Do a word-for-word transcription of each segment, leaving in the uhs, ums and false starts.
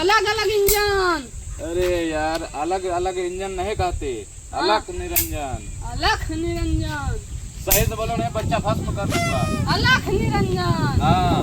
अलग अलग इंजन। अरे यार, अलग अलग इंजन नहीं कहते, हाँ। अलख निरंजन। अलख निरंजन। सही से बोलो, नहीं बच्चा भस्म कर दूंगा। अलख निरंजन। हाँ।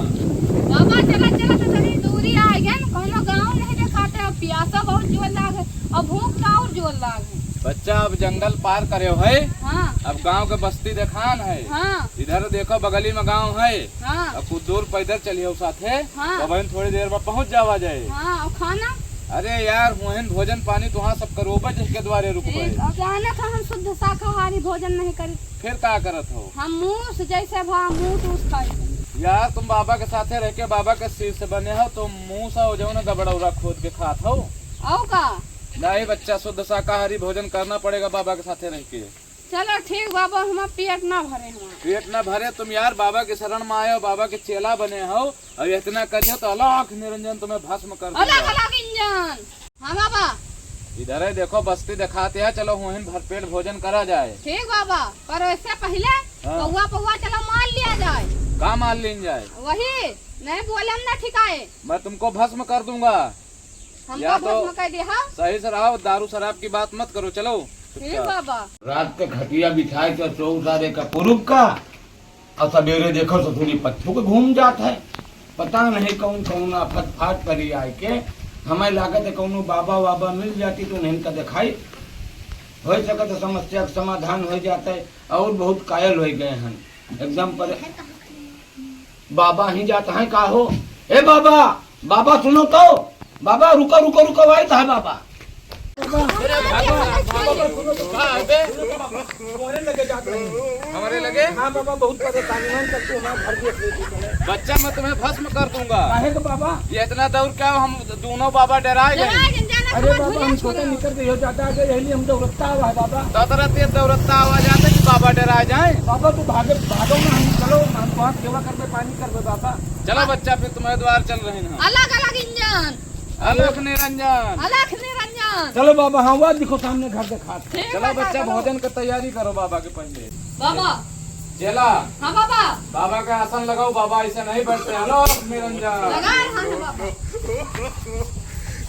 बाबा, चला चला तो तनी दूरी आ गए न, कौनो गाँव नहीं देखाते, अब प्यासा बहुत जोर लाग है, अब भूख का और जोर लाग है। बच्चा, अब जंगल पार करे है, हाँ। अब गाँव के बस्ती देखान है। हाँ। इधर देखो, बगली में गाँव है, हाँ। अब कुछ दूर पैदल चलिए साथे, हाँ। तो बहन थोड़ी देर में पहुँच जावा जाए। हाँ, और खाना? अरे यार, वहन भोजन पानी तो वहाँ सब करोबे, जिसके द्वारे रुकबे। ठीक, और जाने का हम शुद्ध शाकाहारी भोजन नहीं करी। फिर का करत हो? हम मूस जैसे भा मूस उस खाई। यार, तुम बाबा के साथे रह के बाबा के शिष्य बने हो, तुम मूस हो जौन गबड़ौरा खोद के खात हो। और का? नहीं बच्चा, शुद्ध शाकाहारी भोजन करना पड़ेगा बाबा के साथे रह के। चलो ठीक बाबा, हमार पेट ना भरे हमार। पेट ना भरे तुम यार, बाबा के शरण में आए हो, बाबा के चेला बने हो, और इतना करियो तो अलख निरंजन तुम्हें भस्म कर अलख देगा। अलख इंजन। हाँ बाबा। इधर है देखो, बस्ती दिखाते हैं, चलो वहीं भरपेट भोजन करा जाए। ठीक बाबा, पर इससे पहले हाँ। पौवा पौवा चलो मार लिया जाए। का मार लीन जाए? वही, नहीं बोलम ना ठिकाए। मैं तुमको भस्म कर दूंगा। हमका या तो भस्म कर दिया। सही से रहो, दारू शराब की बात मत करो, चलो ठीक चुपचाप। बाबा। रात के खटिया बिछाए के सो सारे का पुरुब का, और सवेरे देखो ससुरी पत्थू के घूम जात है। पता नहीं कौन कौन आफत फाट परी आए के। हमें लागत है कौनो बाबा वाबा मिल जाती तो उन्हें का दिखाई, हो सकत है समस्या का समाधान हो जाता है। और बहुत कायल हो गए हैं एकदम पर। बाबा ही जात हैं का हो? ए बाबा, बाबा सुनो तो, बाबा रुको रुको रुको, आइत है बाबा। अरे बाबा, बाबा सुनो तो, का है बे? तोहरे लगे जात रहे हैं। हमारे लगे? हाँ बाबा, बहुत परेशानी है, तब तू हमारा घर देख लेती तूने। बच्चा, मैं तुम्हें भस्म कर दूंगा। काहे के बाबा? ये इतना दौर क्या, हम दोनों बाबा डराए गए। डराए गए, जाना अरे हमार बाबा, झोलिया हम छोटा छोड़ा। निकल के हो जाता है, यही लिए हम दौड़ता हुआ है बाबा। तो तरह तेज दौड़ता हुआ जाता कि बाबा डराए जाए। बाबा तू भागे, भागो ना, हम चलो, हम वहाँ सेवा करबे, पानी करबे बाबा। चलो बच्चा, फिर तुम्हारे द्वार चल रहे हैं हम। अलग अलग इंजन। अलख निरंजन। अलख निरंजन। चलो बाबा, हाँ, वह देखो सामने घर दिखा। ठीक चलो बाबा, बच्चा, चलो। भोजन का तैयारी करो बाबा के पहले। बाबा। चेला। हाँ बाबा। बाबा का आसन लगाओ, बाबा ऐसे नहीं बैठते। अलख निरंजन। लगा रहा है बाबा।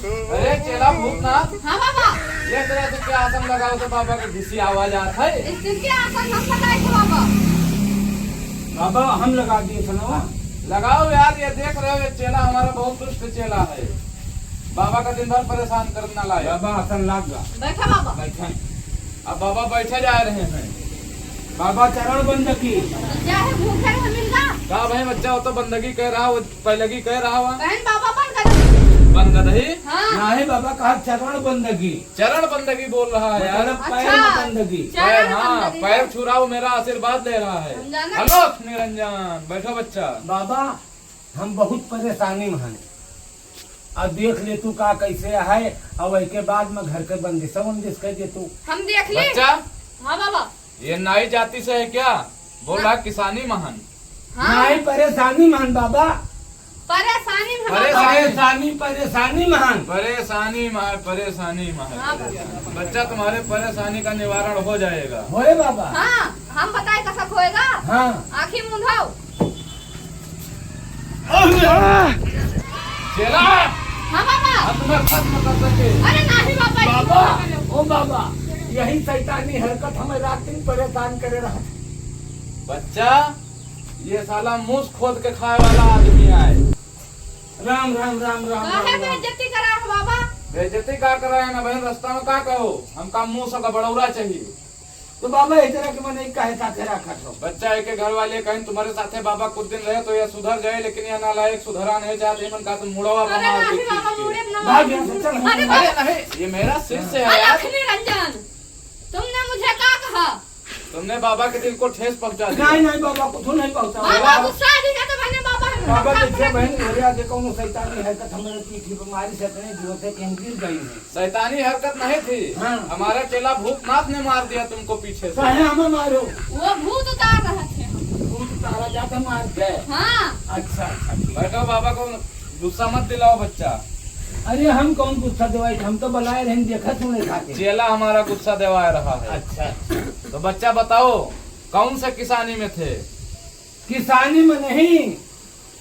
अरे चेला भूतनाथ। हाँ बाबा। ये तरह से क्या आसन लगाओ तो बाबा के घिसी आवाज आत है? इस दिन के आसन हम लगाए थे बाबा। बाबा, हम लगा दिए थे ना। लगाओ यार, ये देख रहे हो, ये चेला हमारा बहुत दुष्ट चेला है। बाबा का दिन भर परेशान करना लाए। बाबा, आसन लाग गा। बैठा बाबा। बैठा। अब बाबा बैठे जा रहे हैं। बाबा, चरण बंदगी। चाहे भूखे रहे मिल गा। का भाई बच्चा, वो तो बंदगी कह रहा, वो पहले की कह रहा हुआ। बहन बाबा बन गए। बन गए ही? हाँ। नहीं बाबा, कहा चरण बंदगी। चरण बंदगी बोल रहा है यार। मतलब पैर में अच्छा, बंदगी। पैर, चरण हाँ, बंदगी। पैर छुराओ, मेरा आशीर्वाद ले रहा है। हम जाना। अलख निरंजन, बैठो बच्चा। बाबा, हम बहुत परेशानी में हन। अब देख ले तू का कैसे है, और वही के बाद में घर के बंदिशा वंदिश कर दे तू। हम देख ले। बच्चा? हाँ बाबा। ये नाई जाति से है क्या? बोला हाँ। किसानी महान। हाँ। नाई परेशानी महान बाबा। परेशानी में हम परेशानी। परेशानी, परेशानी महान। परेशानी महान, परेशानी महान। हाँ बाबा। बच्चा, तुम्हारे परेशानी का निवारण हो जाएगा। होए बाबा। हाँ, हम बताए कसक होएगा। हाँ। आँखी मूंदो। चेला, हाँ बाबा। हम तुम्हें खत्म कर देंगे। अरे नहीं बाबा, बाबा, ओ बाबा, यही शैतानी हरकत हमें रात दिन परेशान करे रहा। बच्चा, ये साला मूस खोद के खाए वाला आदमी आए। राम, राम, राम, राम, काहे राम, राम। बेइज्जती करा है बाबा? बेइज्जती का करा है ना बहन, रास्ता में का कहो, हमका मूस का बड़ौरा चाहिए। तो बाबा, इस तरह के मने काहे साथे रखत हो? बच्चा, एक घर वाले कहीं तुम्हारे साथे बाबा कुछ दिन रहे तो यह सुधर जाए, लेकिन यह नालायक सुधरा नहीं चाहते, मन का तुम मुड़वा अरे बना नहीं के बाबा, खींच के। मुड़े ना। भाग यहाँ से, चल। अरे अरे बाबा। नहीं, ये मेरा शिष्य है अरे यार। लक्ष्मी रंजन, तुमने मुझे क्या कहा? तुमने बाबा के दिल को ठेस पहुंचा दिया। नहीं, नहीं बाबा, कुछ नहीं पहुंचा। बाबा गुस्सा आ गया तो मैंने बाबा बाबा देखिए बहन, मेरे आगे कौनो शैतानी हरकत हमारे पीठी पे मारी से इतने जोर से कि हम गिर गए हैं। शैतानी हरकत नहीं थी। हाँ। हमारा चेला भूतनाथ ने मार दिया तुमको पीछे से। काहे हमें मारो? वो भूत उतार रहे थे हम। भूत उतारा जाते मार के? हाँ। अच्छा, अच्छा, ठीक। बैठो, बाबा को गुस्सा मत दिलाओ बच्चा। अरे हम कौन गुस्सा दिवाई, हम तो बुलाए रहे, देखा सुने खाते। चेला हमारा गुस्सा दिवा रहा है। अच्छा, अच्छा। तो बच्चा बताओ, कौन से किसानी में थे? किसानी में नहीं,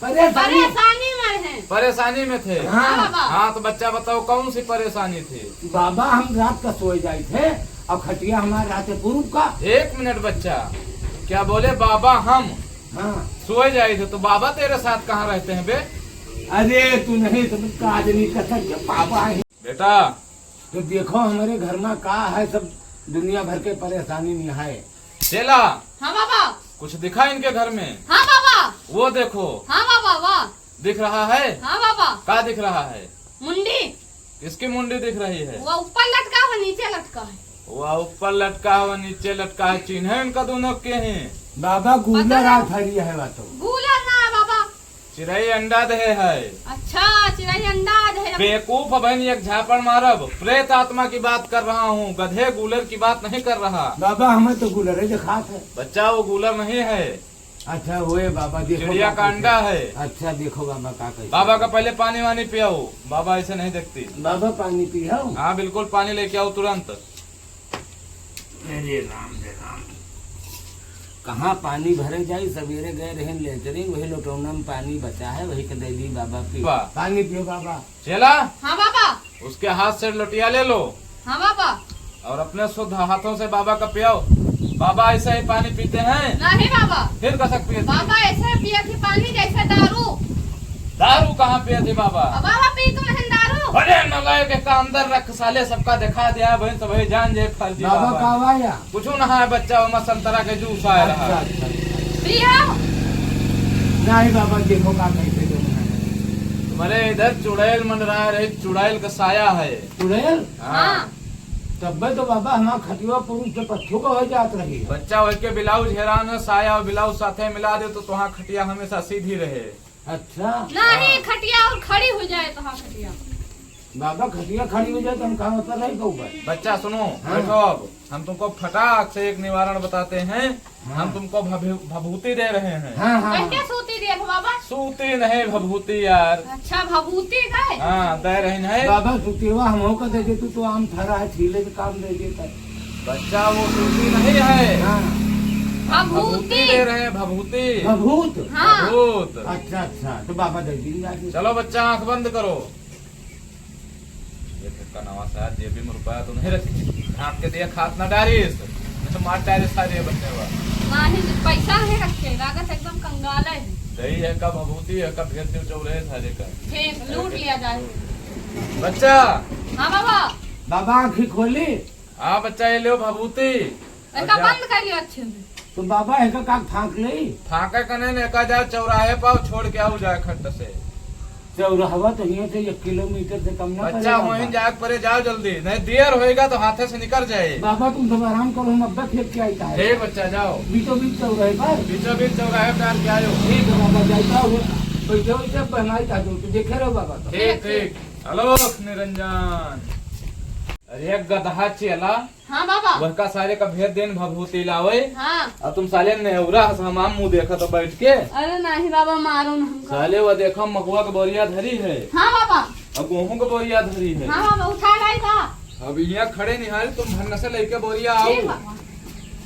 परेशानी। परेशानी में है। परेशानी में थे? हाँ। हाँ, बाबा। हाँ, तो बच्चा बताओ, कौन सी परेशानी थी? बाबा, हम रात का सोए जाए थे और खटिया हमारे रात पूर्व का। एक मिनट बच्चा, क्या बोले बाबा हम? हाँ। सोए जाए थे तो बाबा तेरे साथ कहाँ रहते हैं बे? अरे, तू नहीं समझ का, आज नहीं कर सकते, बाबा है। बेटा। तो देखो, हमारे घर में का है, सब दुनिया भर के परेशानी में है। चेला। हाँ बाबा। कुछ दिखा इनके घर में? हाँ बाबा। वो देखो। हाँ बाबा, वाह। दिख रहा है? हाँ बाबा। का दिख रहा है? मुंडी। किसकी मुंडी दिख रही है? वो ऊपर लटका है, नीचे लटका है। वो ऊपर लटका है, वो नीचे लटका है, चिन्ह इनका दोनों के हैं। बाबा, गूलर पता आ नहीं। फरी है, बात हो। गूलर ना है बाबा। चिरई अंडा देहे है। अच्छा, चिरई अंडा देहे। बेवकूफ, अबहिन एक झापड़ मारब। प्रेत आत्मा की बात कर रहा हूँ, गधे गूलर की बात नहीं कर रहा। बाबा, हमें तो गूलर ही दिखात है। बच्चा, वो गूलर नहीं है। अच्छा, हुए बाबा, देखो चिड़िया का अंडा है। अच्छा, देखो बाबा का कैसे। बाबा का पहले पानी वानी पियाओ, बाबा ऐसे नहीं देखती। बाबा, पानी पियाओ। हाँ, बिल्कुल, पानी लेके आओ तुरंत। अरे राम, रे राम। कहाँ पानी भरे जाई? सवेरे गए रहे लेटरिन, वही लोटौना में पानी बचा है, वही के दे दी बाबा पी। बा। पानी पियो बाबा। चेला। हाँ बाबा। उसके हाथ से लोटिया ले लो। हाँ बाबा। और अपने शुद्ध हाथों से बाबा का पियाओ। बाबा ऐसा ही पानी पीते हैं? नहीं बाबा। फिर कसक पिए थे? बाबा ऐसे पिए थे पानी जैसे दारू। दारू कहाँ पिए थे बाबा? अब बाबा पी तो नहीं दारू। अरे नालायक, का अंदर रख साले, सबका दिखा दिया बहन, सब जान जे फर्जी बाबा बाबा। का आया? कुछ ना है बच्चा, ओमा संतरा के जूस आए रहा। अच्छा, अच्छा। पियो। नहीं बाबा, देखो का कैसे जो है। तुम्हारे इधर चुड़ैल मंडरा रहे, चुड़ैल का साया है। चुड़ैल? हाँ। हाँ। तब्बे तो बाबा हमार खटिया पुरुष से पच्छू का हो जात रही है। बच्चा होके ब्लाउज हैरान है, साया और ब्लाउज साथे मिला दे तो तुहार खटिया हमेशा सीधी रहे। अच्छा। नहीं, हाँ। खटिया और खड़ी हो जाए तो हाँ खटिया। बाबा, खटिया खड़ी हो जाए तो हम काम पर नहीं कहूँगा। बच्चा सुनो, हाँ। बैठो अब। हम तुमको फटाक से एक निवारण बताते हैं। हाँ। हम तुमको भभू-, भभूति दे रहे हैं। हाँ, हाँ, कैसे हाँ। सूती दे हो बाबा? सूती नहीं, भभूति यार। अच्छा, भभूति का है? हाँ, दे रहे हैं। बाबा, सूतीवा हमको का दे दे, तू तो आम फरा है, छीले के काम दे देता। बच्चा, वो सूती नहीं है। हाँ। भभूति। भभूति दे रहे हैं, भभूति। भभूत? हाँ। भभूत। अच्छा, अच्छा, तो बाबा दे दी आज। चलो बच्चा, आँख बंद करो। ये तो कनवा से आज जेबी में रुपया तो नहीं रखी। आपके दिया खात ना डारिस। मैं तो मार डारिस सारे बच्चे बा। नाही, पैसा नहीं रखे, लागत एकदम कंगाल है। दही है का, भभूति है का, भेज दो चौराहे सारे का। ठीक, लूट लिया जाए। बच्चा। हाँ बाबा। बाबा आँखी खोली। हाँ बच्चा, ये लो भभूति। एका बंद कर लियो अच्छे से। तो बाबा, एका का फाँक ले? फाँके कने ने, एका जाओ चौराहे पाओ, छोड़ के आओ जाए खट्ट से। चौराहवा तो हियाँ से एक किलोमीटर से कम ना बच्चा, पड़ेगा वहीं बाबा। जाके परे जाओ जल्दी, नहीं देर होएगा तो हाथे से निकल जाए। बाबा, तुम सब आराम करो, हम अब खेत के आई था। ठीक बच्चा, जाओ। बीचों बीच चौराहे पर। बीचों बीच चौराहे पे आके आयो। ठीक है बाबा, जाता हूँ। बैठे हुए सब बनाई था जो, तो देखे रहो बाबा तो। ठीक, ठीक। ठीक। हेलो, निरंजन। अरे गदहा चेला। हाँ बाबा। वहका सारे का भेज देन भभूति लावे। हाँ। अब तुम साले नेवरा हस हमाम मुँह देखा तो बैठ के। अरे नहीं बाबा, मारो न हमको। साले वो देखो महुआ के बोरिया धरी है। हाँ बाबा। अब गेहूं के बोरिया धरी है। हाँ बाबा, उठा लाई का? अब यहाँ खड़े निहारी, तुम भन्न से लेके बोरिया आओ। ठीक बाबा।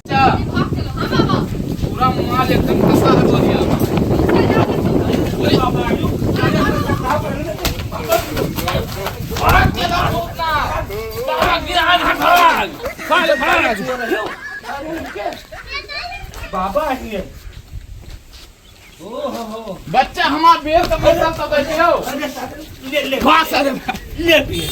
अच्छा। भाग चलो। हाँ बाबा। पूरा माल एकदम फंसा है बोरिया में। अरे बाबा, भाग के भाग, भाग। भाग, भाग, भाग। साले भाग। बाबा है। ओहो हो। बच्चा हमार बेल तो बैठल तो बैठे हो। अरे सारे, ले, ले। वाह सारे, ले पिए।